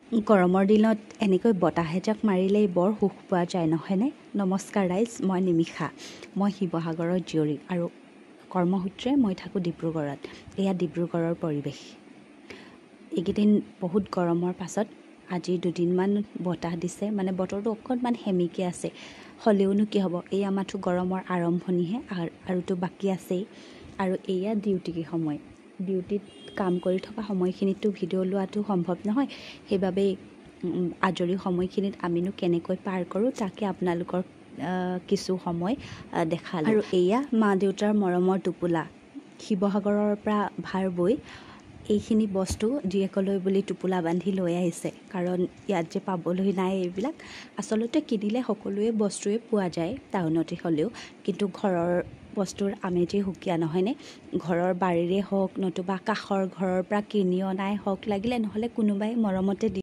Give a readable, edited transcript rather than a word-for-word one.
গৰমৰ দিনত এনেকৈ বতাহ এজাক মাৰিলেই বৰ সুখ পোৱা যায় নহয়নে? নমস্কাৰ ৰাইজ, মই নিমিষা, মই শিৱসাগৰৰ জীয়ৰী আৰু কৰ্মসূত্ৰে মই থাকোঁ ডিব্ৰুগড়ত। এয়া ডিব্ৰুগড়ৰ পৰিৱেশ। এইকেইদিন বহুত গৰমৰ পাছত আজি দুদিনমান বতাহ দিছে, মানে বতৰটো অকণমান সেমেকি আছে। হ'লেওনো কি হ'ব, এয়া মাথো গৰমৰ আৰম্ভণিহে, আৰুতো বাকী আছেই। আৰু এয়া ডিউটিৰ সময়। ডিউটিত কাম কৰি থকা সময়খিনিততো ভিডিঅ' লোৱাটো সম্ভৱ নহয়, সেইবাবেই আজৰি সময়খিনিত আমিনো কেনেকৈ পাৰ কৰোঁ তাকে আপোনালোকৰ কিছু সময় দেখালোঁ। আৰু এয়া মা দেউতাৰ মৰমৰ টোপোলা, শিৱসাগৰৰ পৰা ভাৰ বৈ এইখিনি বস্তু জীয়েকলৈ বুলি টোপোলা বান্ধি লৈ আহিছে, কাৰণ ইয়াত যে পাবলৈ নাই এইবিলাক। আচলতে কিনিলে সকলোৱে বস্তুৱে পোৱা যায় টাউনতে হ'লেও, কিন্তু ঘৰৰ বস্তুৰ আমেজেই সুকীয়া নহয়নে? ঘৰৰ বাৰীৰে হওক নতুবা কাষৰ ঘৰৰ পৰা কিনি অনাই হওক লাগিলে, নহ'লে কোনোবাই মৰমতে দি